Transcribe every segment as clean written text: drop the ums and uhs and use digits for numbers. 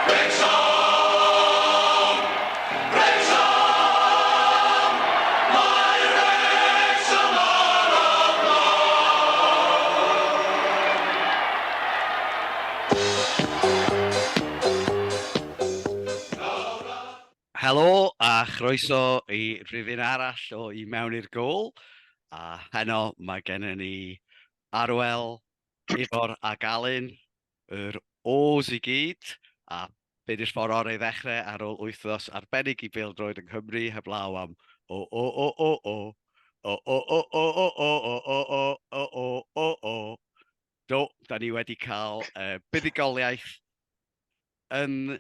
Wrecsam! Wrecsam! Mae Wrecsam ar y blaen! Helo a chroeso i rifyn arall o I Mewn i'r Gôl. A heno mae gennym ni Arwel, Ifor ac Alun, yr O's i gyd, a be di'r ffordd orau i ddechrau ar ôl wythnos arbennig i bêl-droed yng Nghymru heblaw am o o o o o, o o o o o o o o o o o o o. Do, da ni wedi cael uh, buddugoliaeth yn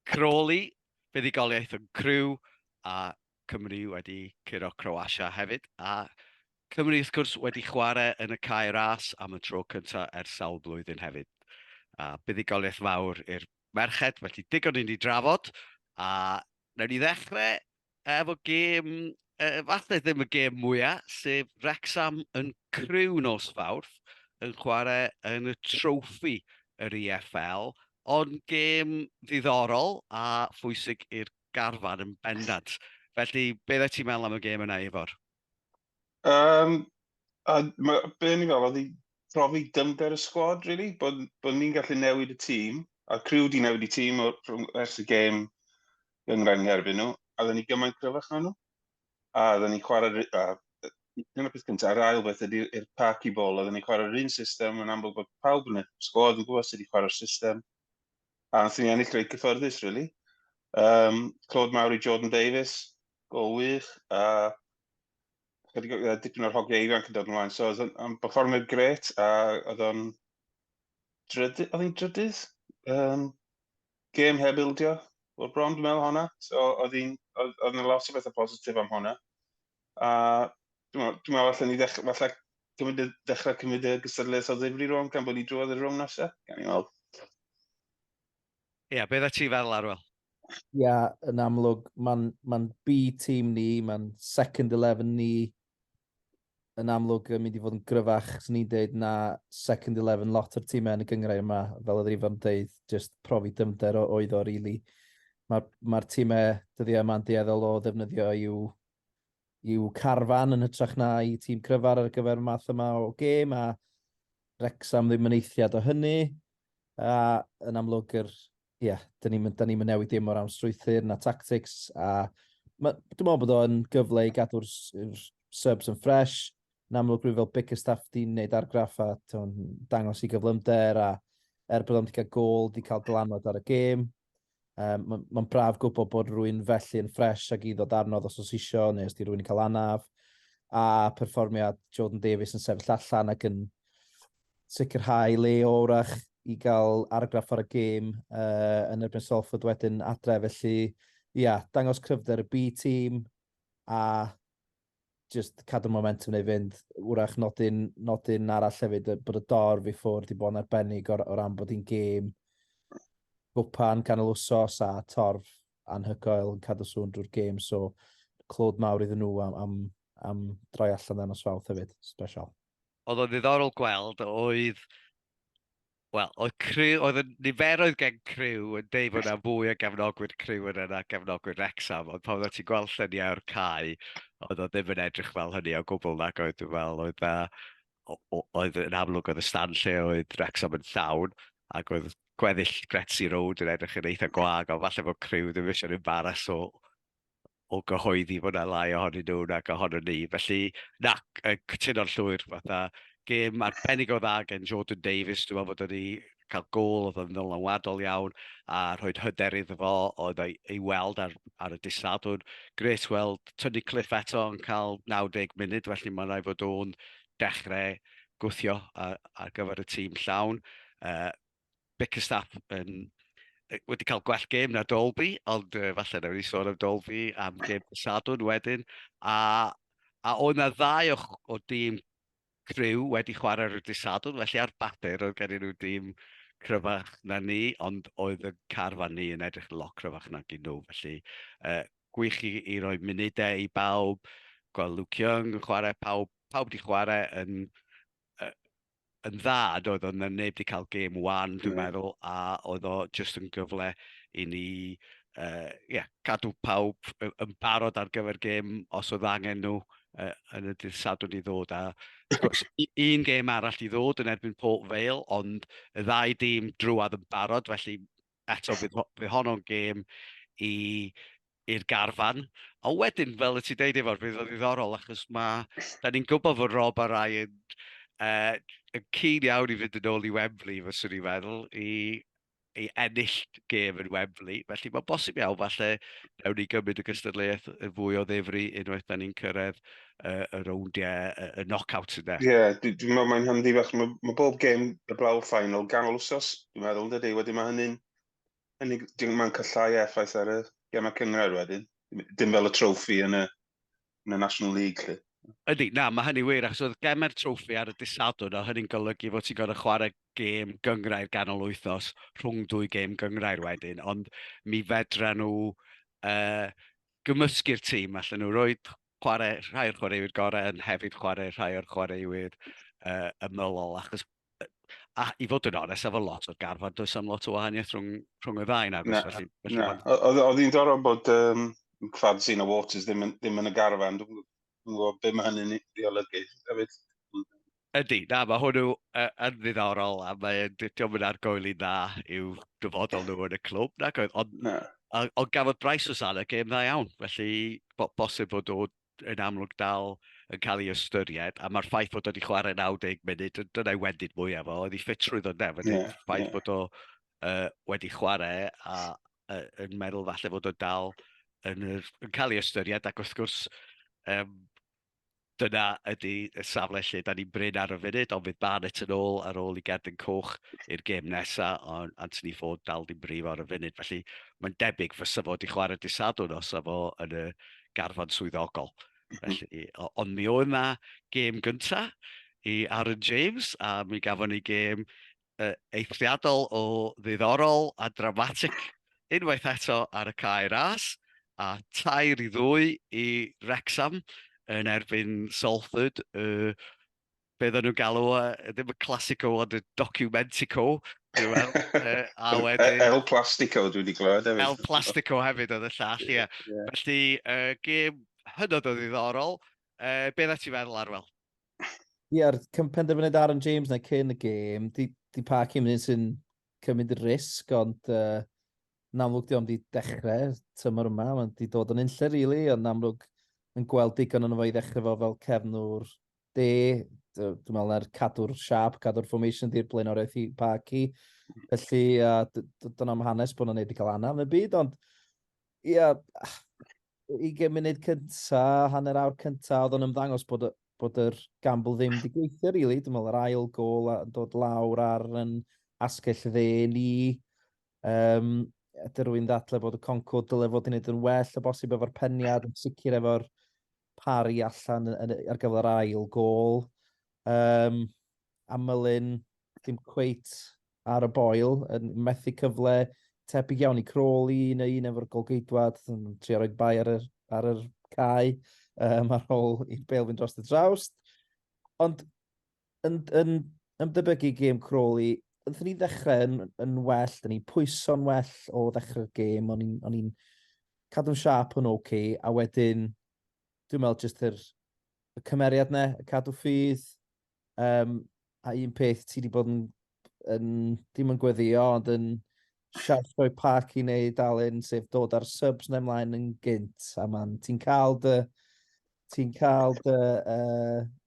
Crawley, buddugoliaeth yn Crewe, a Cymru wedi curo Croatia hefyd. A Cymru, wrth gwrs, wedi chwarae yn y Cae Ras am y tro cyntaf ers sawl blwyddyn hefyd. A buddugoliaeth fawr i'r merched, felly digon i ni drafod. A wnawn ni ddechrau efo gêm, falle ddim y gêm mwyaf, sef Wrecsam yn Crewe nos Fawrth, yn chwarae yn y Trophy yr EFL, ond gêm ddiddorol a phwysig i'r garfan yn bendant. Felly, be oeddet ti'n meddwl am y gêm yna, Ifor? Um, a ma, be o'n i'n feddwl, oedd hi profi dyfnder y sgwad, really, bod, bod ni'n gallu newid y tîm, a Crewe di newid y tîm ers y gêm gynghrair yn erbyn nhw, a oedden ni gymaint cryfach na nhw. A oedden ni'n chwarae, a dyna'r peth cyntaf, a'r ail beth ydy'r parky ball, oedden ni'n chwarae'r un system, yn amlwg bod pawb yn y sgwad yn gwybod sut i chwarae'r system, a wnaethon ni ennill reit gyffyrddus, really. Um, clod mawr i Jordan Davies, gol wych, a chydig o, dipyn o'r hogiau ifanc yn dod ymlaen. So oedd o'n berfformiad gret, a oedd o'n drydydd, oedd hi'n drydydd? Um, gêm heb ildio, o'r bron dwi'n meddwl honna. So oedd hi'n, oedd, oedd yna lot o bethau positif am honna. A dwi'n meddwl, dwi'n meddwl allan ni ddechrau, falle cymryd y, dechrau cymryd y gystadleuaeth o ddifri rwan, gan bod ni drwodd y rownd nesaf. Gan i'n meddwl. Ie, yeah, beth ti feddwl, Arwel? Ia, yeah, yn amlwg, mae'n ma B-team ni, mae'n second 11 ni, yn amlwg yn mynd i fod yn gryfach, swn i'n deud, na second 11 lot o'r tîmau yn y gynghrair yma, fel oedd Ifan deud, just profi dyfnder oedd o, really. Mae'r ma tîmau dyddiau yma'n dueddol o ddefnyddio i'w, i'w carfan yn hytrach na i tîm cryfar ar gyfer y math yma o gêm, a Wrexham ddim yn eithriad o hynny. A yn amlwg, yr, ie, yeah, dyn ni'n ni newid dim o ran strwythur na tactics. A ma, dwi'n meddwl bod o'n gyfle i gadw'r subs yn fresh. Yn amlwg rhywun fel Bickerstaff di wneud argraff a ton, dangos i gyflymder a er bod o'n wedi cael gol, di cael dylanwad ar y gêm. Um, Mae'n ma braf gwybod bod rhywun felly yn ffres ag i ddod arno os oes isio, neu os di rhywun yn cael anaf. A perfformiad Jordan Davies yn sefyll allan ac yn sicrhau le orach i gael argraff ar y gêm uh, yn erbyn Salford wedyn adre. Felly, ia, dangos cryfder y B-team a just cadw'r momentum neu fynd. Wrach nodyn, nodyn arall hefyd, bod y dorf i ffwrdd i bod yn arbennig o, o ran bod hi'n gêm gwpan ganol wsos a torf anhygoel yn cadw sŵn drwy'r gêm, so clod mawr iddyn nhw am, am, am droi allan ddanos Fawrth hefyd, special. Oedd o'n ddiddorol gweld, oedd Wel, oedd Crewe, oedd y niferoedd gen Crewe yn deud bod yna fwy o gefnogwyr Crewe yna na gefnogwyr Wrecsam, ond pan oeddet ti'n gweld lluniau o'r cae, oedd o ddim yn edrych fel hynny o gwbl nag oedd, dwi'n meddwl, oedd na, oedd yn amlwg oedd y stand lle oedd Wrecsam yn llawn, ac oedd gweddill Gretzi Road yn edrych yn eitha gwag, ond falle bod Crewe ddim eisiau'n embarrass o, o gyhoeddi fod 'na lai ohonyn nhw nag ohonon ni. Felly, na, cytuno'n llwyr, fatha gêm arbennig o dda gen Jordan Davies, dwi'n meddwl bod o'n i cael gôl, oedd o'n ddylanwadol iawn, a rhoi hyder iddo fo, oedd ei, ei weld ar, ar y dydd Sadwrn. Grêt weld Tunnicliffe eto yn cael 90 munud, felly mae'n rhaid fod o'n dechrau gwthio ar, ar gyfer y tîm llawn. Uh, Bickerstaff yn wedi cael gwell gêm na Dolby, ond uh, falle nawn ni sôn am Dolby am gêm Sadwrn wedyn. A, a oedd na ddau o, o dîm Crewe wedi chwarae ar y dydd Sadwrn, felly ar bapur oedd gen nhw dîm cryfach na ni, ond oedd y carfan ni yn edrych lot cryfach nag i nhw. Felly uh, gwych i, i roi munudau i bawb, gweld Luke Young yn chwarae, pawb, pawb wedi chwarae yn uh, yn dda, doedd oedd na neb wedi cael gêm wan, dwi'n meddwl, a oedd o jyst yn gyfle i ni yeah, cadw pawb yn barod ar gyfer gêm os oedd angen nhw yn y dydd Sadwrn i ddod. A wrth gwrs, un gêm arall i ddod yn erbyn Port Vale, ond y ddau dîm drwad yn barod, felly eto fydd, fydd honno'n gêm i i'r garfan. Ond wedyn, fel y ti'n deud Ifor, fydd o'n ddiddorol achos mae... Da ni'n gwybod fod Rob a Ryan yn keen iawn i fynd yn ôl i Wembley, fyswn i'n meddwl, i, i ennill gêm yn Wembley. Felly mae'n bosib iawn, falle, nawn ni gymryd y gystadleuaeth yn fwy o ddifri unwaith da ni'n cyrraedd y rowndiau, y knock-out yna. Ie, yeah, dwi'n dwi meddwl mae'n handi fach. Mae ma bob gêm y blaw final ganol wsos, dwi'n meddwl, dydy. Wedyn mae hynny'n hynny, mae'n cael llai effaith ar y gemau cynghrair wedyn. Dim fel y troffi yn y, yn y National League, lle. Ydy, na, mae hynny wir, achos oedd gemau'r troffi ar y dydd Sadwrn, a hynny'n golygu fod ti'n gorfod chwarae gêm gynghrair ganol wythnos rhwng dwy gêm gynghrair wedyn, ond mi fedra nhw gymysgu'r tîm, allan nhw roi chwarae rhai o'r chwaraewyr gorau yn hefyd chwarae rhai o'r chwaraewyr ymylol, achos a i fod yn onest, efo lot o'r garfan, does am lot o wahaniaeth rhwng, rhwng y ddau nag oes. Felly, felly na. Oedd hi'n doro bod McFadzean a Waters ddim, yn, ddim yn y garfan. Dwi'n gwybod beth mae hynny'n ei olygu hefyd. Ydy, na, mae hwnnw yn ddiddorol a mae'n diolch yn argoeli dda i'w dyfodol nhw yn y clwb, nag oedd, ond, na. Ond gafodd Bryce Hosannah gêm dda iawn, felly bo, bosib bod o yn amlwg dal yn cael ei ystyried, a mae'r ffaith bod o wedi chwarae 90 munud, dyna'i wendid mwyaf o, oedd ei ffitrwydd o'n def, yeah, ffaith yeah. bod o wedi chwarae a yn meddwl falle fod o dal yn, yr, yn cael ei ystyried, ac wrth gwrs, um, dyna ydy y safle lle da ni'n brin ar y funud, ond fydd Barnett yn ôl ar ôl i gerdyn coch i'r gêm nesa, ond Anthony Ford dal dim brif ar y funud. Felly mae'n debyg fysa fo wedi chwarae dydd Sadwrn os fo yn y garfan swyddogol. Felly, ond mi oedd na gêm gynta i Aaron James, a mi gafon ni gêm eithriadol o ddiddorol a dramatic unwaith eto ar y cae ras, a 3-2 i Wrexham yn erbyn Salford, be oedden nhw'n galw o, ddim y Clasico, ond y Documentico, dwi'n meddwl. A wedyn... El Plastico, dwi wedi glywed hefyd. El Plastico hefyd oedd y llall, ie. Yeah. Felly, gêm hynod o ddiddorol. Be dda ti'n feddwl, Arwel? Ie, a'r penderfyniad Aaron James na cyn y gêm, di, di Parky yn un sy'n cymryd y risg, ond yn amlwg di o'm di dechrau tymor yma, mae'n di dod yn unlle, really, ond yn amlwg yn gweld digon yn fo i ddechrau fo fel cefnwr de, dwi'n meddwl na'r cadw'r siap, cadw'r formation di'r blaenoriaeth i Parky. Felly, dyna am hanes bod nhw'n neud i cael anaf yn y byd, ond ia, 20 munud cynta, hanner awr cynta, oedd o'n ymddangos bod, bod yr gamble ddim wedi gweithio, really. Dwi'n meddwl yr ail gol yn dod lawr ar yn asgell dde ni. Um, ydy rwy'n ddadle bod y Concord dyle fod yn gwneud yn well o bosib efo'r peniad, yn sicr efo'r pari allan yn, yn, ar gyfer yr ail gol. Um, a Mullin, ddim cweit ar y boil, yn methu cyfle tebyg iawn i Crawley, un o un efo'r golgeidwad, yn trio rhoi bai ar yr, ar yr cae um, ar ôl i'r bel fynd dros y drawst. Ond yn, yn ymdebygu gêm Crawley, wnaethon ni ddechrau yn, yn well, dyn ni'n pwyso'n well o ddechrau'r gêm, o'n i'n cadw'n siarp yn oce, okay, a wedyn, dwi'n meddwl jyst yr, y cymeriad ne, y cadw ffydd, um, a un peth ti wedi bod yn, yn dim yn gweddio, ond yn siarad parc i wneud Alun, sef dod ar subs na ymlaen yn gynt, a man, ti'n cael dy, ti'n cael dy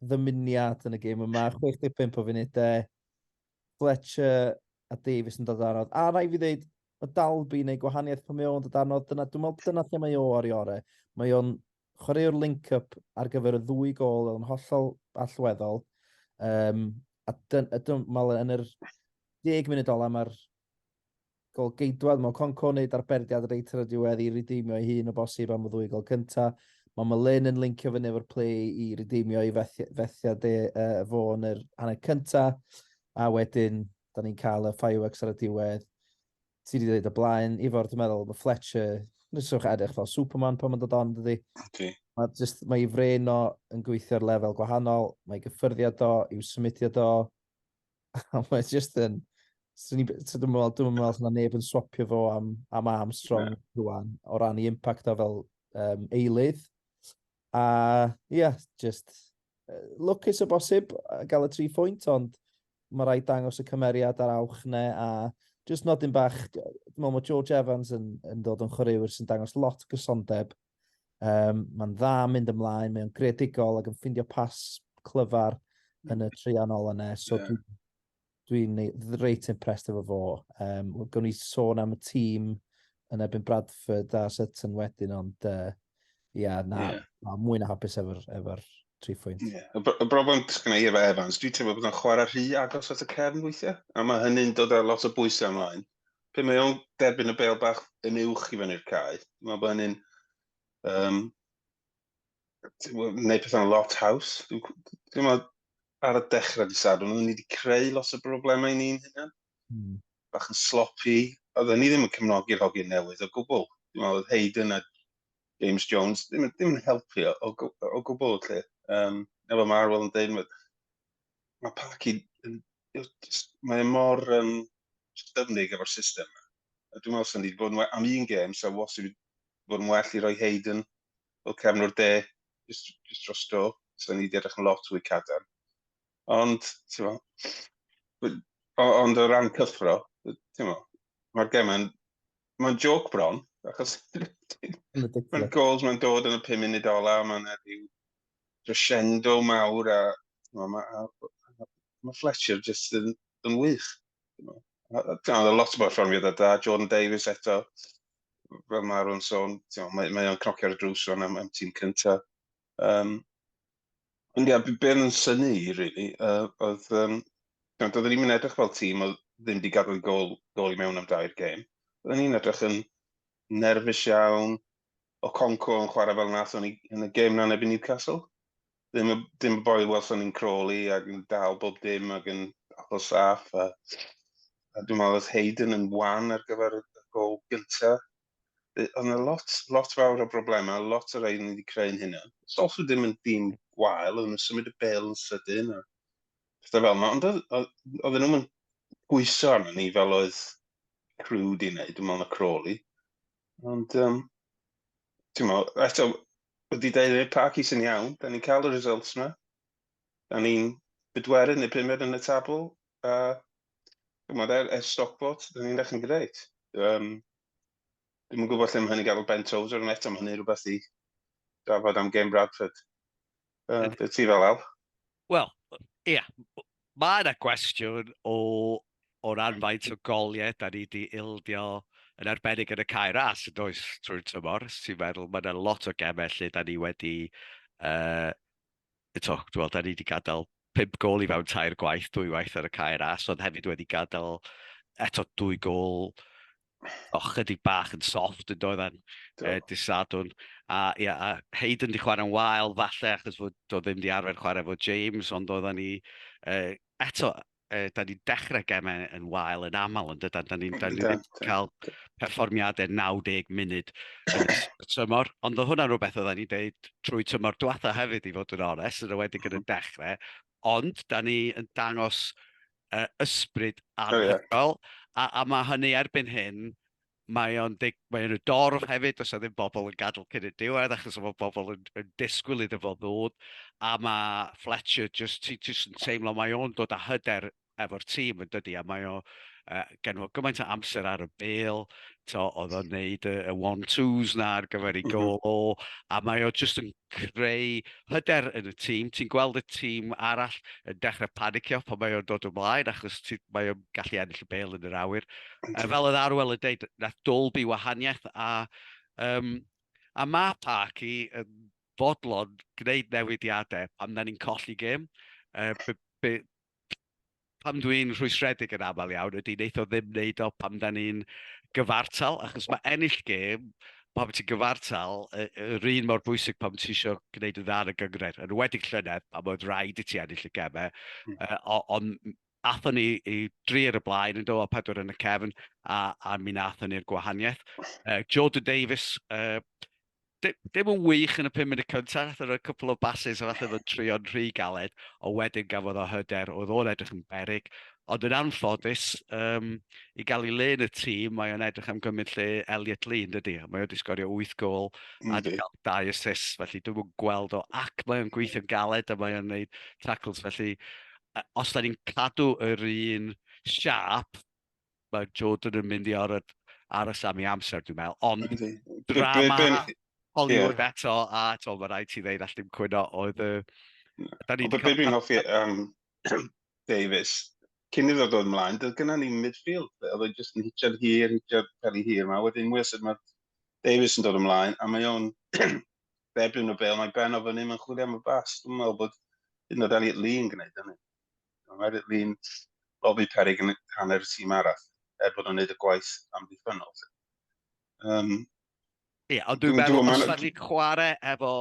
ddymuniad yn y gêm yma, 65 o funudau, Fletcher a Davies yn dod arnodd. A rai fi ddeud, mae Dalby neu gwahaniaeth pan mae o'n dod arnodd, dyna, dwi'n meddwl dyna lle mae o ar ei orau. Mae o'n chwaraewr link-up ar gyfer y ddwy gol yn hollol allweddol. Um, a dyn, dyn, meddwl yn yr 10 munud ola mae'r gol geidwad, mae Conco wneud arberdiad reit ar y diwedd i redeemio ei hun o bosib am y ddwy gol cynta. Mae Mullin yn lincio fyny efo'r play i redeemio ei fethiad e, fo yn yr hanner cynta. A wedyn, da ni'n cael y fireworks ar y diwedd. Ti wedi dweud o blaen, Ifor, dwi'n meddwl, mae Fletcher, nyswch edrych fel Superman pan mae'n dod on, dydy. Okay. Mae, just, mae ei fren o yn gweithio ar lefel gwahanol, mae ei gyffyrddiad o, i'w symudiad o. A mae just yn... Dwi'n meddwl, dwi'n meddwl na neb yn swapio fo am, am Armstrong yeah. rwan, o ran i impact o fel um, eilydd. A ie, yeah, just lwcus o bosib gael y tri phwynt, ond mae rhaid dangos y cymeriad a'r awch ne, a just nodyn bach, dwi'n meddwl mae George Evans yn, yn dod yn chwaraewyr sy'n dangos lot o gysondeb. Um, mae'n dda mynd ymlaen, mae'n greadigol ac yn ffindio pas clyfar yn y treian ola yna. So yeah. dwi'n dwi reit impressed efo fo. Um, Gawn ni sôn am y tîm yn erbyn Bradford a Sutton wedyn, ond uh, yeah, na, yeah. na, mwy na hapus efo'r efo tri phwynt. Yeah. Y, y broblem sgynna i efo Evans, dwi'n teimlo bod o'n chwarae rhy agos at y cefn weithiau, a mae hynny'n dod â lot o bwysau ymlaen. Pe mae o'n derbyn y bel bach yn uwch i fyny'r cae, dwi'n meddwl bod hynny'n um, gwneud pethau'n lot haws. Dwi'n dwi meddwl ar y dechrau di Sadwrn, oedden ni wedi creu lot o broblemau ni'n hunan. Bach yn sloppy. Oedden ni ddim yn cefnogi'r hogyn newydd o gwbl. Dwi'n meddwl oedd Hayden a James Jones ddim, ddim yn helpu o, o, o gwbl. Lle. Um, efo mae Arwel yn dweud, mae, mae Parky, mae e mor um, styfnig efo'r system. A dwi'n meddwl sy'n ni wedi bod yn am un gêm, so was wedi bod yn well i roi Hayden fel cefnwr de, just, just dros dro. So ni wedi edrych yn lot fwy cadarn. Ond, ti'n mo, ond o ran cyffro, ti'n mo, mae'r gemau'n, mae'n joc bron, achos mae'r goals mae'n dod yn y 5 munud ola, mae'n rhyw crescendo mawr a mae ma, ma Fletcher just yn, yn wych. Ti'n lot o berfformiad da, Jordan Davies eto, fel mae Aaron sôn, mae, mae o'n cnocio ar y drws rwan am, am tîm cynta. Um, ond ia, be yn synnu i, really, uh, oedd, um, doedden ni'n edrych fel tîm oedd ddim wedi gadael gol, gol i mewn am dair gêm. Oedden ni'n edrych yn nerfus iawn, Okonkwo yn chwarae fel nath o'n i yn y gêm na'n ebyn Newcastle. Ddim, ddim y boi welson ni'n Crawley ac yn dal bob dim ac yn apel saff. A, a dwi'n meddwl oedd Hayden yn wan ar gyfer y gol gyntaf. Oedd yna lot, lot fawr o broblemau, lot o rei ni wedi creu'n hynna. Salford ddim yn dîm gwael, oedden nhw'n symud y bel yn sydyn a pethau fel yna. Ond oedden nhw'n pwyso arno ni fel oedd Crew di wneud, dwi'n meddwl na Crawley. Ond, um, ti'n meddwl, eto, wedi dweud, Parky sy'n iawn, da ni'n cael y results yma. Da ni'n bedwerydd neu pumed yn y tabl, a dwi'n meddwl, er, er Stockport, da ni'n dechrau'n greit. Um, Dwi'm yn gwybod lle mae hynny'n gadael Ben Tozer, ond eto mae hynny rhywbeth i drafod am game Bradford. Uh, Be ti fel Al? Wel, ia, yeah. Mae yna gwestiwn o, o ran faint o goliau da ni wedi ildio yn arbennig yn y cae ras yn does trwy'r tymor. Ti'n meddwl, mae yna lot o gemau lle da ni wedi uh, eto, dwi'n meddwl, da ni wedi gadael 5 gol i fewn tair gwaith, dwy waith ar y cae ras, ond hefyd wedi gadael eto dwy gol o chydig bach yn soft yn doedd yn e, dydd A, ia, a Hayden di chwarae'n wael falle achos fod o ddim di arfer chwarae efo James, ond oedden ni e, eto e, da ni'n dechrau gemau yn wael yn aml yn dydan, da ni'n da ni ddim cael perfformiadau 90 munud yn y tymor, ond oedd hwnna'n rhywbeth oedden ni'n deud trwy tymor diwetha hefyd i fod yn onest, yn enwedig yn y mhm. dechrau, ond da ni yn dangos uh, ysbryd anhygoel, oh, yeah. a, a mae hynny erbyn hyn mae o'n dig, mae o'n y dorf hefyd, does 'na ddim bobl yn gadael cyn y diwedd, achos mae bobl yn, yn disgwyl iddo fo ddod, a mae Fletcher just, ti just yn teimlo, mae o'n dod â hyder efo'r tîm yn dydi, a mae o, uh, gen fo gymaint o amser ar y bel, to, oedd o'n neud y, y one-twos na ar gyfer ei mhm. gol o, a mae o just yn creu hyder yn y tîm. Ti'n gweld y tîm arall yn dechrau panicio pan mae o'n dod ymlaen, achos ti, mae o'n gallu ennill y bel yn yr awyr. A fel oedd Arwel yn deud, nath Dolby wahaniaeth, a, um, a mae Parky yn fodlon gwneud newidiadau pan da ni'n colli gêm. Uh, be, be, pam dwi'n rhwystredig yn aml iawn ydy wneith o ddim wneud o pam da ni'n gyfartal, achos mae ennill gêm pan ti'n gyfartal, yr un mor bwysig pan ti eisiau gwneud yn dda yn y gynghrair. Yn enwedig llynedd, pan oedd rhaid i ti ennill y gemau, mm. uh, ond athon ni i dri ar y blaen yn do, a pedwar yn y cefn, a, a mi nathon ni'r gwahaniaeth. Uh, Jordan Davies, uh, dim yn wych yn y pum munud cyntaf, nath o roi cwpl o basys a falle fo'n trio'n rhy galed, ond wedyn gafodd o hyder, oedd o'n edrych yn berig. Ond yn anffodus, i gael ei le yn y tîm, mae o'n edrych am gymryd lle Elliot Lee, yn dydi? Mae o wedi sgorio 8 gôl a wedi cael 2 assist, felly dwi'm yn gweld o, ac mae o'n gweithio'n galed a mae o'n gwneud tackles, felly os da ni'n cadw yr un siâp, mae Jordan yn mynd i orfod aros am ei amser, dwi'n meddwl. Ond drama Hollywood eto, a eto, mae rhaid ti ddeud, all dim cwyno, oedd y... Da ni Be dwi'n hoffi Davies, cyn iddo dod ymlaen, doedd gynna ni midfield, oedd o'n just yn hitio'r hir, hitio'r peli hir yma, wedyn mwy o sut mae Davies yn dod ymlaen, a mae o'n derbyn o bel, mae ben o fyny, mae'n chwilio am y bas. Dwi'n meddwl bod hyd yn oed Elliot Lee yn gwneud hynny. Mae Elliot Lee'n lobi perig yn hanner y tîm arall, er bod o'n gwneud y gwaith amddiffynnol. Ie, yeah, ond dwi'n meddwl, os da ni'n chwarae efo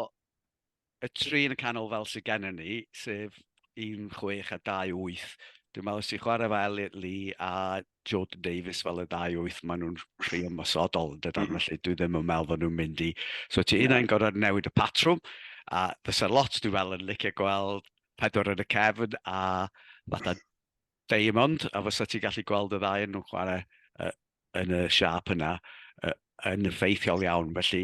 y tri yn y canol fel sydd gennym ni, sef 1, 6 a 2, 8, dwi'n meddwl os ti'n chwarae efo Elliot Lee a Jordan Davies fel y ddau wyth, maen nhw'n rhy ymosodol yn dydan, felly dwi ddim yn meddwl fod nhw'n mynd i... So ti unai'n gorfod newid y patrwm, a fysa lot dwi'n meddwl yn licio gweld pedwar yn y cefn a fatha Diamond, a fysa ti'n gallu gweld y ddau yn nhw'n chwarae yn y siâp yna yn effeithiol iawn. Felly,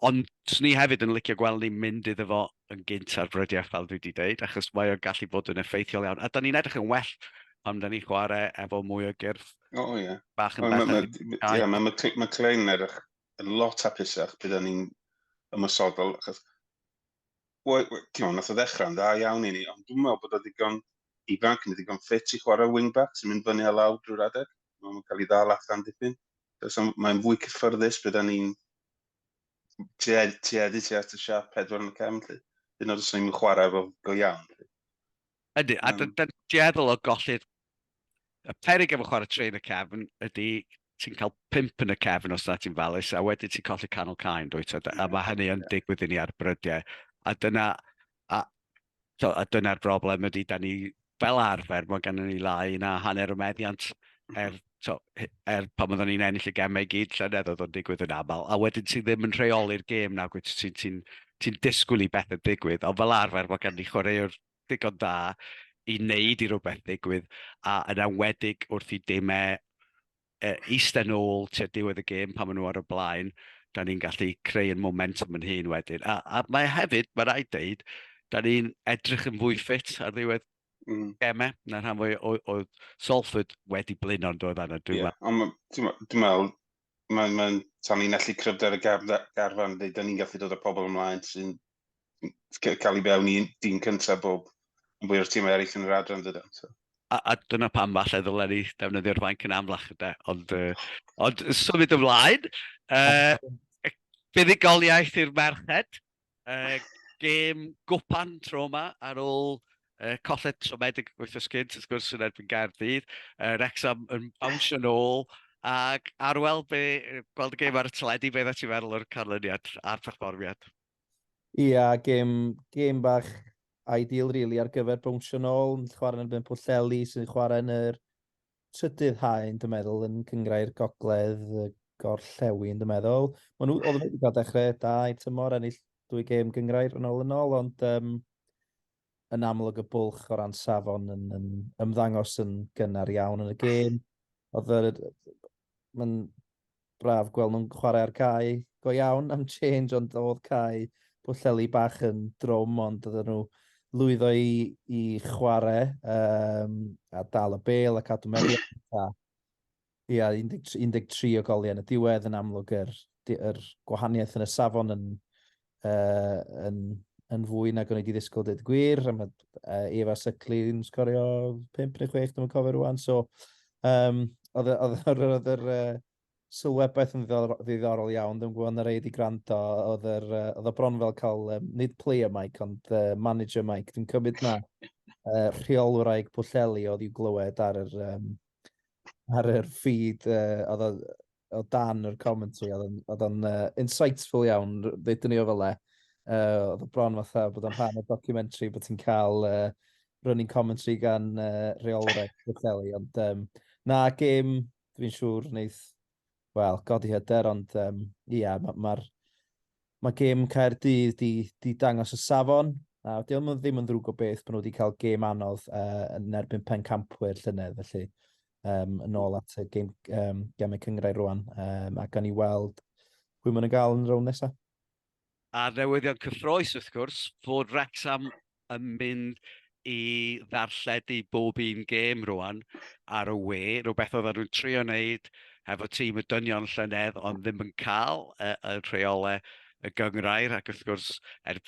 ond swn i hefyd yn licio gweld ni'n mynd iddo fo yn gynt ar brydiau, fel dwi wedi deud, achos mae o'n gallu bod yn effeithiol iawn. A da ni'n edrych yn well pan da ni'n chwarae efo mwy o gyrff. O, oh, ie. Yeah. Bach yn bell. Ie, mae McLean yn edrych yn lot hapusach bydd ni'n ymosodol, achos Wel, ti'n meddwl, nath o ddechrau'n dda iawn i ni, ond dwi'n meddwl bod o ddigon ifanc neu ddigon ffit i chwarae wing-back sy'n mynd fyny a lawr drwy'r adeg. Mae'n cael ei ddal allan dipyn. So, mae'n fwy cyffyrddus bydd ni'n tueddu tu at y siap pedwar yn y cefn, lly. Hyd yn oed os ni'n chwarae efo go iawn. Lly. Ydy, a dyna'n dueddol o golli'r... Y peryg efo chwarae tri yn y cefn ydy ti'n cael pump yn y cefn os na ti'n falus, a wedyn ti'n colli canol cae, yn dwyt? A mae hynny yn digwydd i ni ar brydiau. A dyna, a, so, a dyna'r broblem ydy, da ni fel arfer, mae gennym ni lai na hanner y meddiant er, so, er pan oedden ni'n ennill y gemau i gyd llynedd oedd o'n digwydd yn aml, a wedyn ti ddim yn rheoli'r gêm na, ti'n ti, ti, ti disgwyl i bethau digwydd, ond fel arfer mae gen ni chwaraewr digon da i wneud i rywbeth ddigwydd, a yn enwedig wrth i dimau eistedd nôl tua diwedd y gêm pan maen nhw ar y blaen, da ni'n gallu creu yn momentum yn hun wedyn. A mae hefyd, mae rhaid deud, da ni'n edrych yn fwy ffit ar ddiwedd gemau na rhan fwy o Salford wedi blino yn dod arno. Dwi'n yeah, ond dwi'n meddwl, mae'n ma tanlinellu cryfder y garfan, da ni'n gallu dod â pobl ymlaen sy'n cael ei fewn i dîm cyntaf bob yn fwy o'r tîmau eraill yn yr adran dydyn. So. A dyna pam falle ddylen ni defnyddio'r fainc yn amlach yde. Ond, ond symud ymlaen, buddugoliaeth i'r merched, gêm gwpan tro yma ar ôl colled siomedig wythnos gynt, wrth gwrs, yn erbyn Gaerdydd. Wrexham yn bownsio nôl, ac Arwel, be, gweld y gêm ar y teledu, be oeddet ti'n feddwl o'r canlyniad a'r perfformiad? Ia, gêm, gêm bach ideal, really, ar gyfer bownsio nôl, yn chwarae yn erbyn Pwllheli, sy'n chwarae yn yr trydydd haen, dwi'n meddwl, yn Cynghrair Gogledd y Gorllewin, dwi'n meddwl. Maen nhw, oedden nhw wedi cael dechrau da i'r tymor, ennill dwy gêm gynghrair yn ôl yn ôl, ond yn amlwg y bwlch o ran safon yn, yn ymddangos yn gynnar iawn yn y gêm. Oedd yr... Mae'n braf gweld nhw'n chwarae ar cae go iawn am change, ond oedd cae Pwllheli bach yn drwm, ond oedden nhw lwyddo i, i chwarae a dal y bel a cadw meddiant. A, ia, 13, 13 o goliau yn y diwedd yn amlwg yr, yr gwahaniaeth yn y safon yn, yn, yn fwy nag o'n i wedi ddisgwyl dweud y gwir. A mae Eva Suckley yn sgorio 5 neu 6, dwi'n cofio rwan. So, oedd oedd oedd yr sylwebaeth yn ddiddorol iawn, dwi'n gwybod na rei wedi gwrando, oedd yr, oedd o bron fel cael, nid player mic, ond manager mic. Dwi'n cymryd na rheolwraig Pwllheli oedd i'w glywed ar yr, ar yr feed, oedd o, o dan yr commentary, oedd o'n insightful iawn, ddeudwn ni o fel e. Oedd o bron fatha bod o'n rhan o documentary, bod ti'n cael running commentary gan rheolwraig Pwllheli, ond na, gêm, dwi'n siŵr, wneith, wel, godi hyder, ond ia, mae'r ma, ma gêm Caerdydd di, di dangos y safon. Na, di o'm ddim yn ddrwg o beth bod nhw wedi cael gêm anodd yn erbyn pencampwyr llynedd, felly yn ôl at y gêm, gemau cynghrair rwan, a gawn ni weld pwy maen nhw'n gael yn y rownd nesaf. A'r newyddion cyffrous, wrth gwrs, fod Wrexham yn mynd i ddarlledu bob un gêm rwan ar y we, rhywbeth oedden nhw'n trio wneud hefo tîm y dynion llynedd, ond ddim yn cael y rheolau y gynghrair, ac wrth gwrs, er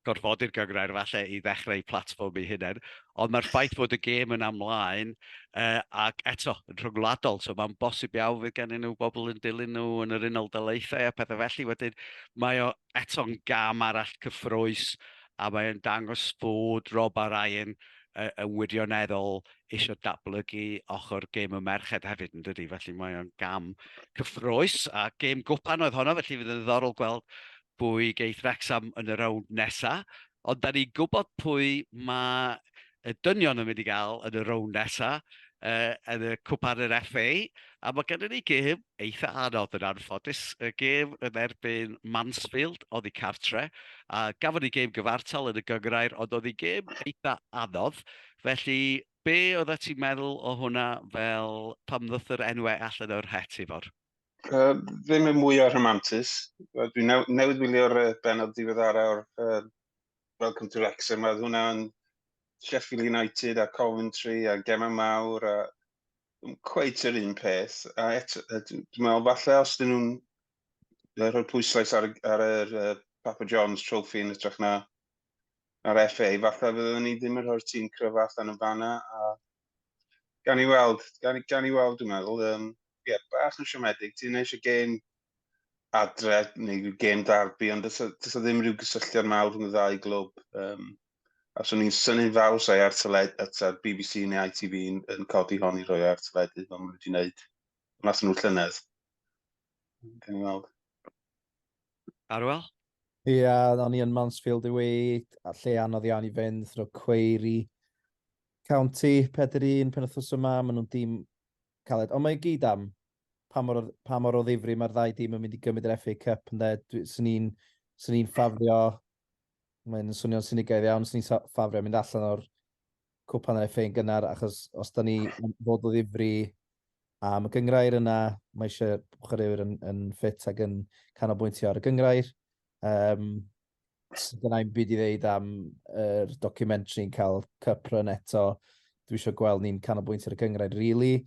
gorfodi'r gynghrair falle i ddechrau eu platfform eu hunain, ond mae'r ffaith fod y gêm yna ymlaen, ac eto, yn rhyngwladol, so mae'n bosib iawn fydd gennyn nhw bobl yn dilyn nhw yn yr Unol Daleithiau a pethau felly, wedyn mae o eto'n gam arall cyffrous, a mae'n dangos fod Rob a Ryan yn wirioneddol eisiau datblygu ochr gêm y merched hefyd, yn dydy? Felly mae o'n gam cyffrous, a gêm gwpan oedd honno, felly fydd yn ddiddorol gweld pwy geith Wrecsam yn y rownd nesa. Ond da ni'n gwybod pwy mae y dynion yn mynd i gael yn y rownd nesa, yn y cwpan yr FA, a mae gennym ni gêm eitha anodd yn anffodus, y gêm yn erbyn Mansfield oddi cartre, a gafon ni gêm gyfartal yn y gynghrair, ond oedd hi gêm eitha anodd, felly be oeddet ti'n meddwl o hwnna fel pam ddoth yr enwau allan o'r het, Ifor? Ddim y mwyaf rhamantus. Dwi newydd wylio'r bennod diweddara o'r Welcome to Wrexham, a oedd hwnna'n Sheffield United a Coventry a gemau mawr a cweit yr un peth. A eto, dwi'n meddwl falle os dyn nhw'n rhoi pwyslais ar yr Papa John's Trophy yn hytrach na ar FA, falle fyddwn ni ddim yn rhoi'r tîm cryf allan yn fanna. A gan i weld, gan i weld dwi'n meddwl, yeah, bach yn siomedig. Ti'n eisiau gêm adre neu gêm derby, ond does 'na ddim rhyw gysylltiad mawr rhwng y ddau glwb. A swn i'n synnu'n fawr sai ar teledu, at BBC neu ITV yn codi hon i roi ar teledu, fel maen nhw wedi wneud. Nath nhw llynedd. Gawn ni weld. Arwel? Ie, yeah, o'n i yn Mansfield away, a lle anodd iawn i fynd, thro cweiri. County, 4-1, penwythnos yma, maen nhw'n dîm caled. Ond mae i gyd am pa mor o ddifri mae'r ddau dîm yn mynd i gymryd yr FA Cup, ynde. Swn i'n ffafrio, mae'n swnio'n sinigaidd iawn, swn i'n ffafrio mynd allan o'r cwpan yr FA yn gynnar, achos os da ni fod o ddifri am y gynghrair yna, mae eisiau chwaraewyr yn ffit ac yn canolbwyntio ar y gynghrair. Dyna i'm byd i ddeud am yr documentary yn cael cup run eto. Dwi eisiau gweld ni'n canolbwyntio ar y gynghrair, really.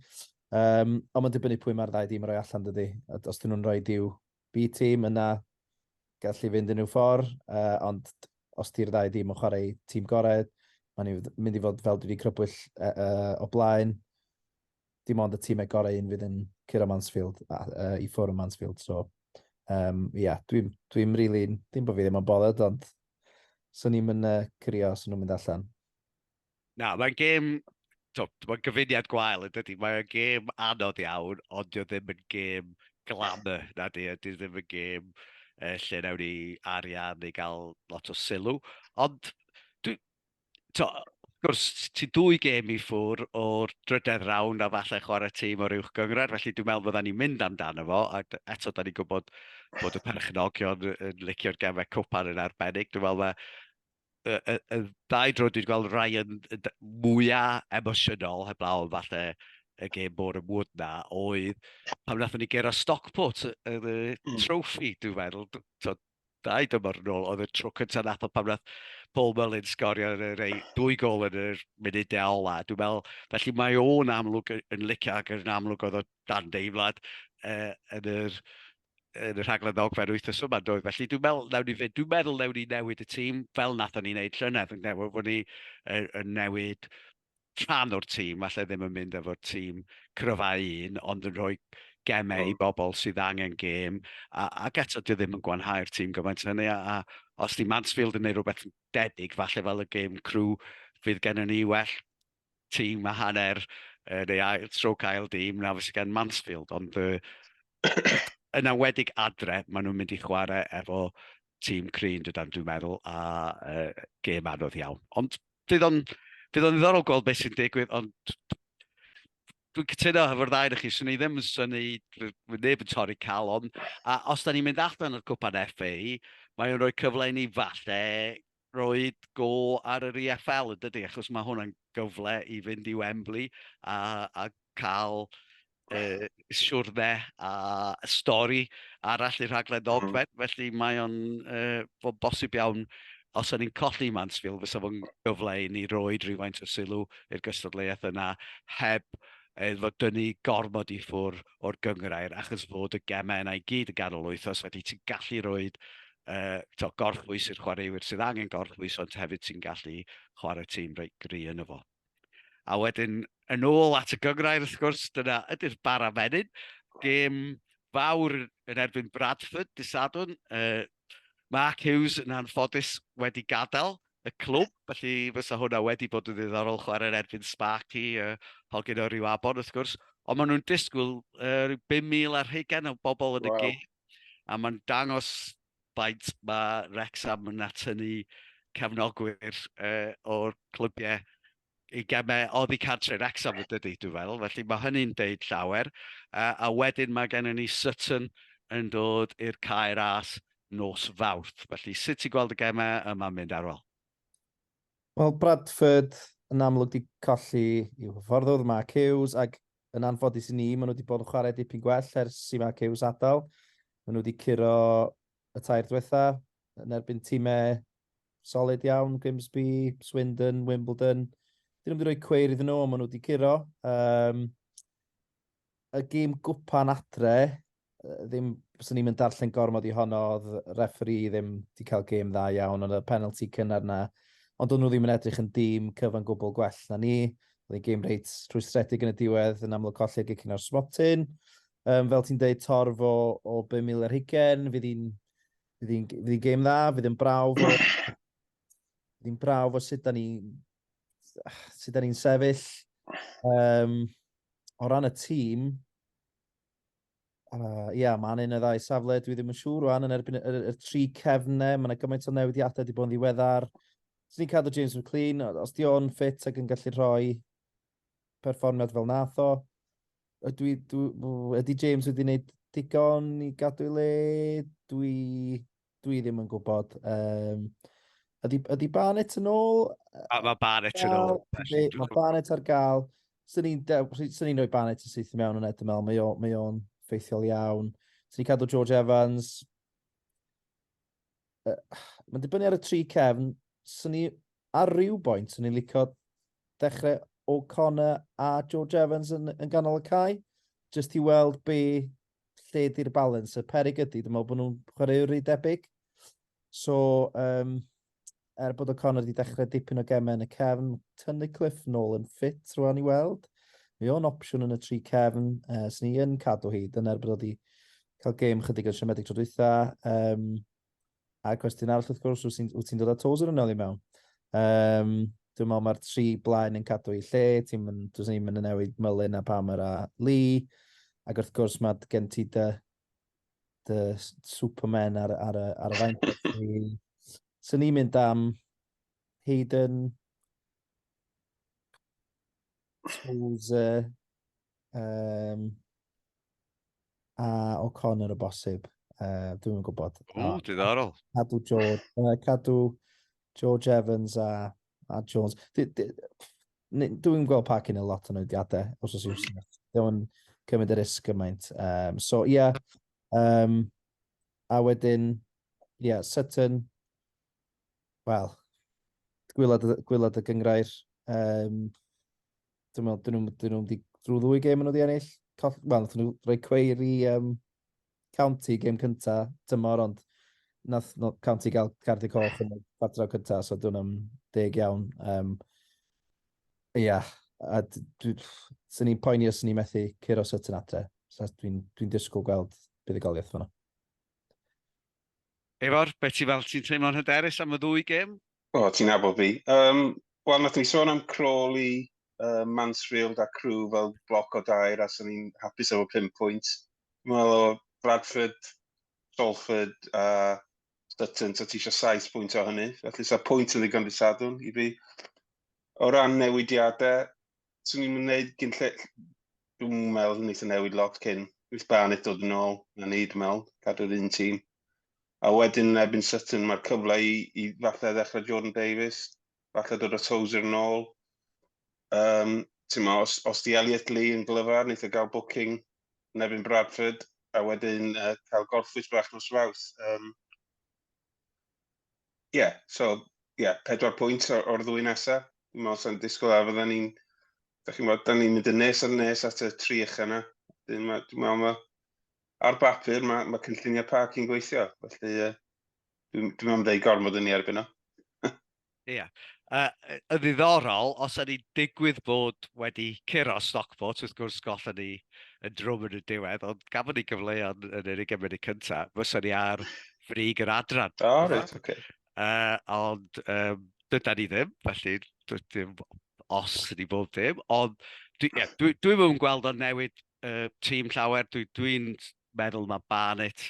Ond mae'n dibynnu pwy mae'r ddau dîm yn rhoi allan, dydy. A os dyn nhw'n rhoi diw B-team yna, gallu fynd yn i'w ffordd, ond os di'r ddau dîm yn chwarae tîm gorau, mae'n mynd i fod fel dwi wedi crybwyll o blaen, dim ond y tîmau gorau un fydd yn curo Mansfield, i ffwrdd yn Mansfield. So, yeah, dwi'n dwi really, dim bod fi ddim yn bothered, ond swn i'n mynd crio os nhw'n mynd allan. Na, mae'n gêm, mae'n gyfuniad gwael yn dydy. Mae'n gêm anodd iawn, ond dio ddim yn gêm glamour, na di. Dio ddim yn gêm lle nawn ni arian neu gael lot o sylw. Ond, dwi, to, wrth gwrs, ti dwy gêm i ffwr o'r drydedd rownd a falle chwarae tîm o'r uwch gynghrair, felly dwi'n meddwl fydda ni'n mynd amdano fo, ac eto da ni'n gwybod bod y perchenogion yn licio'r gemau cwpan yn arbennig. Dwi'n meddwl mae y ddau dro dwi wedi gweld Ryan mwyaf emosiynol, heblaw am falle y gêm Boreham Wood na, oedd pan wnaethon ni guro Stockport yn y trophy, dwi'n meddwl, 2 dymor yn ôl, oedd y tro cyntaf nath o pan wnaeth Paul Mullin sgorio yn yr ei, 2 gôl yn yr munudau ola. Dwi'n meddwl, felly mae o'n amlwg yn licio ac yn amlwg oedd o dan deimlad yn y rhaglen ddogfen wythnos yma, doedd. Felly dwi'n meddwl nawn ni fynd, dwi'n meddwl nawn ni newid y tîm fel nathon ni wneud llynedd, yn newid bod ni yn newid rhan o'r tîm, falle ddim yn mynd efo'r tîm cryfa un, ond yn rhoi gemau i bobl sydd angen gêm, ac eto dio ddim yn gwanhau'r tîm gymaint hynny, a os di Mansfield yn neud rhywbeth debyg, falle fel y gêm Crewe, fydd gennym ni well tîm a hanner, neu ail, stroke ail dîm na fysa gen Mansfield, ond yn enwedig adre, maen nhw'n mynd i chwarae efo tîm cryf, dydan, dwi'n meddwl, a gêm anodd iawn. Ond fydd o'n ddiddorol gweld beth sy'n digwydd, ond dwi'n cytuno efo'r ddau ohonoch chi, swn i ddim yn synnu, neb yn torri calon, a os da ni'n mynd allan o'r cwpan FA, mae o'n rhoi cyfle i ni falle roed go ar yr EFL yn dydy, achos mae hwnna'n gyfle i fynd i Wembley a, a cael siwrne a stori arall i'r rhaglen ddogfen, Felly mae o'n bod bosib iawn, os o'n ni'n colli Mansfield, fysa fo'n gyfle i ni roi rhywfaint o sylw i'r gystadleuaeth yna heb fod dynnu gormod i ffwr o'r gynghrair, achos fod y gemau yna i gyd yn ganol wythnos, felly ti'n gallu rhoi to, gorffwys i'r chwaraewyr sydd angen gorffwys, ond hefyd ti'n gallu chwarae tîm reit gry yno fo. A wedyn, yn ôl at y gynghrair, wrth gwrs, dyna ydy'r bara menyn. Gêm fawr yn erbyn Bradford dy Sadwrn. Mark Hughes yn anffodus wedi gadael y clwb, felly fysa hwnna wedi bod yn ddiddorol chwarae yn erbyn Sparky, hogyn o Riwabon wrth gwrs. Ond maen nhw'n disgwyl rhyw 5,000 ar hugain o bobl yn y gêm. A mae'n dangos faint mae Wrexham yn atynnu cefnogwyr o'r clybiau i gemau oddi cartre Wrexham yn dydy, dwi'n feddwl. Felly mae hynny'n deud llawer. A wedyn mae gennym ni Sutton yn dod i'r Cae Ras nos Fawrth. Felly sut ti'n gweld y gemau yma'n mynd, Arwel? Wel, Bradford yn amlwg di colli i'w hyfforddwr Mark Hughes, ac yn anffodus i ni, maen nhw wedi bod yn chwarae dipyn gwell ers i Mark Hughes adael. Maen nhw wedi curo y tair diwetha yn erbyn tîmau solid iawn, Grimsby, Swindon, Wimbledon. Dyn nhw wedi rhoi cweir iddyn nhw, ond maen nhw wedi curo. Y gêm gwpan adre, ddim, swn i'n mynd darllen gormod i honno, oedd referee ddim wedi cael gêm dda iawn, ond y penalty cynnar na, ond o'n nhw ddim yn edrych yn dîm cyfan gwbl gwell na ni. Oedd hi'n gêm reit rhwystredig yn y diwedd, yn amlwg colli'r gicyn o'r smotyn. Fel ti'n deud, torf o, o 5,000 ar hugain, fydd hi'n fydd hi'n fydd hi'n gêm dda, fydd hi'n brawf o, fydd hi'n brawf o sut da ni, sut da ni'n sefyll. O ran y tîm, ia, mae'n un o ddau safle, dwi ddim yn siŵr rwan, yn erbyn y, y, y tri cefnau, mae yna gymaint o newidiadau wedi bod yn ddiweddar. So ni'n cadw James McLean, os di o'n ffit ac yn gallu rhoi perfformiad fel nath o, ydw i, dwi, ydy James wedi gwneud digon i gadw ei le? Dwi, dwi ddim yn gwybod. Ydy, ydy Barnett yn ôl? A, mae Barnett yn ôl. Mae Barnett ar gael. Swn i'n ni rhoi Barnett yn syth i mewn yn dwi'n meddwl. Mae o'n mae o ffeithiol iawn. Swn i'n cadw George Evans. Mae'n dibynnu ar y tri cefn. Swn i, ar ryw boint, swn i'n licio dechrau O'Connor a George Evans yn, yn ganol y cae. Just i weld be lle di'r balance. Y perig ydy, dwi'n meddwl bod nhw'n chwaraewyr rhy debyg. So, er bod O'Connor wedi dechrau dipyn o gemau yn y cefn, Tunnicliffe nôl yn ffit rwan i weld. Mae o'n opsiwn yn y tri cefn, sy'n ni yn cadw hi, dyna er bod o wedi cael gêm chydig yn siomedig tro dwytha. A cwestiwn arall wrth gwrs, wyt ti'n ti dod â Tozer yn ôl i mewn? Dwi'n meddwl mae'r tri blaen yn cadw i lle, ti'n mynd, dwi'n ni'n mynd yn newid Mullin a Palmer a Lee, ac wrth gwrs mae gen ti dy, dy Superman ar, ar, ar, ar y fainc. So ni'n mynd am Hayden, Tozer, a O'Connor o bosib. Dwi'n yn gwybod. O, diddorol. Cadw George, cadw George Evans a, a Jones. Dwi'n gweld Parkin a lot o newidiadau os oes iws. Dwi'n cymryd y risg gymaint. So, ie. Yeah, a wedyn, ie, yeah, Sutton, wel, gwylod, gwylod y gyngrair. Dwi'n meddwl, dyn nhw'n dyn nhw wedi, drwy ddwy gêm maen nhw wedi ennill. Wel, nath nhw rhoi cweir i County gêm cynta tymor, ond nath no, County gael cardiau coch yn y chwarter cynta, so dwi'n am deg iawn. Ia, a swn i'n poeni os ni'n methu curo Sutton adre. So dwi'n dwi disgwyl gweld buddugoliaeth fan'na. Ifor, beth ti'n fel, ti'n teimlo'n hyderus am y ddwy gêm? O, ti'n nabod fi. Wel, nath ni sôn am Crawley, Mansfield a Crew fel bloc o dair, a swn i'n hapus efo 5 pwynt. Dwi'n meddwl o Bradford, Salford a Sutton, so ti eisiau 7 pwynt o hynny. Felly sa pwynt yn ddigon dydd Sadwrn i fi. O ran newidiadau, swn i'n mynd gyn lle... Dwi'n meddwl wneith y newid lot cyn. Wneith Barnett dod yn ôl, na ni, dwi'n meddwl, cadw'r un tîm. A wedyn yn erbyn Sutton, mae'r cyfle i falle ddechrau Jordan Davies, falle dod o Tozer yn ôl. Ti'n os di Elliot Lee yn glyfar, wneith o gael booking yn erbyn Bradford, a wedyn cael gorffwys bach nos Fawrth. Yeah, so, yeah, 4 pwynt o'r ddwy nesaf. Dwi'n meddwl sa'n disgwyl a fydden ni'n, da chi'n gwybod, da ni'n mynd yn nes a nes at y 3 ucha yna. Dwi'n meddwl ma, ar bapur mae cynlluniau Park yn gweithio, felly dwi'n meddwl am ddeud gormod yn ei erbyn o. Ie. Yn ddiddorol, os ydy digwydd bod wedi curo Stockport, wrth gwrs gollon ni yn drwm yn y diwedd, ond gafon ni gyfleoedd yn yr 20 munud cyntaf, fysa ni ar frig yr adran. O, reit, oce. Ond dyda ni ddim, felly dim os ydi bob dim, ond dwi'n yeah, dwi ddim yn gweld o'n newid tîm llawer, dwi'n meddwl mae Barnett,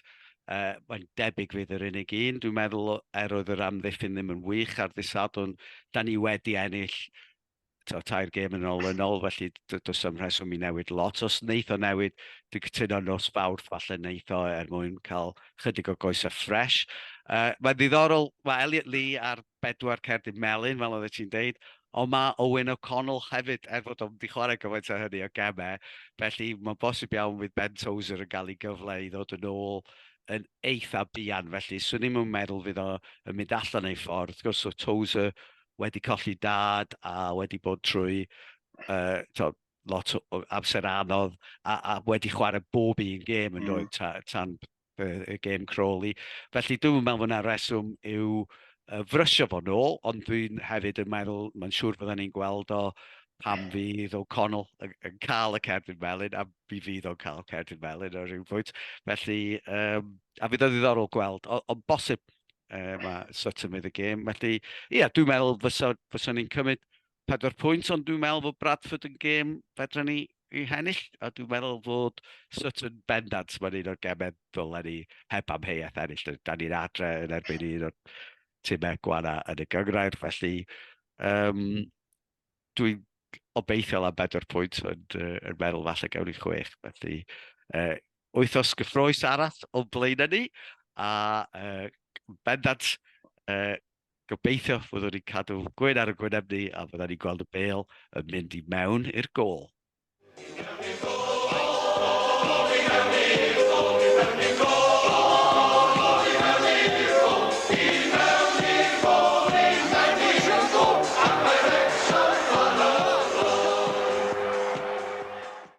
mae'n debyg fydd yr unig un. Dwi'n meddwl oedd yr amddiffyn ddim yn wych ar ddydd Sadwrn, da ni wedi ennill 3 gêm yn olynol, felly does dim rheswm i newid lot. Os wneith o newid, dwi'n cytuno nos Fawrth, falle wneith o er mwyn cael chydig o goesau ffres. Mae'n ddiddorol, mae Elliot Lee ar 4 cerdyn melyn, fel oeddet ti'n deud, ond mae Owen O'Connell hefyd, er fod o'n wedi chwarae gymaint o hynny o gemau, felly mae'n bosib iawn fydd Ben Tozer yn cael ei gyfle i ddod yn ôl yn eitha buan, felly swn i'm yn meddwl fydd o yn mynd allan ei ffordd. Wrth gwrs, oedd Tozer wedi colli dad a wedi bod trwy lot o amser anodd a wedi chwarae bob un gêm yn dod tan y gêm Crawley. Felly dwi'n meddwl bod yna reswm i'w frysio fo nôl, ond dwi'n hefyd yn meddwl, mae'n siŵr fydden ni'n gweld o pan fydd O'Connell yn cael y cerdyn melyn, a mi fydd o'n cael cerdyn melyn ar ryw bwynt. Felly, a fydd o'n ddiddorol gweld, ond bosib mae Sutton fydd y gêm. Felly, ie, dwi'n meddwl fysa ni'n cymryd 4 pwynt, ond dwi'n meddwl fod Bradford yn gêm fedra ni i hennill, a dwi'n meddwl fod Sutton bendant, mae'n un o'r gemau ddylen ni heb amheuaeth ennill. Da ni'n adre yn erbyn un o'r timau gwana yn y gynghrair, felly dwi'n obeithiol am 4 pwynt, ond yn meddwl falle gawn ni 6. Felly, wythnos gyffrous arall o blaenau ni, a bendant gobeithio fyddwn ni'n cadw gwyn ar y gwyneb ni, a fyddwn ni'n gweld y bêl yn mynd i mewn i'r gôl. Yeah.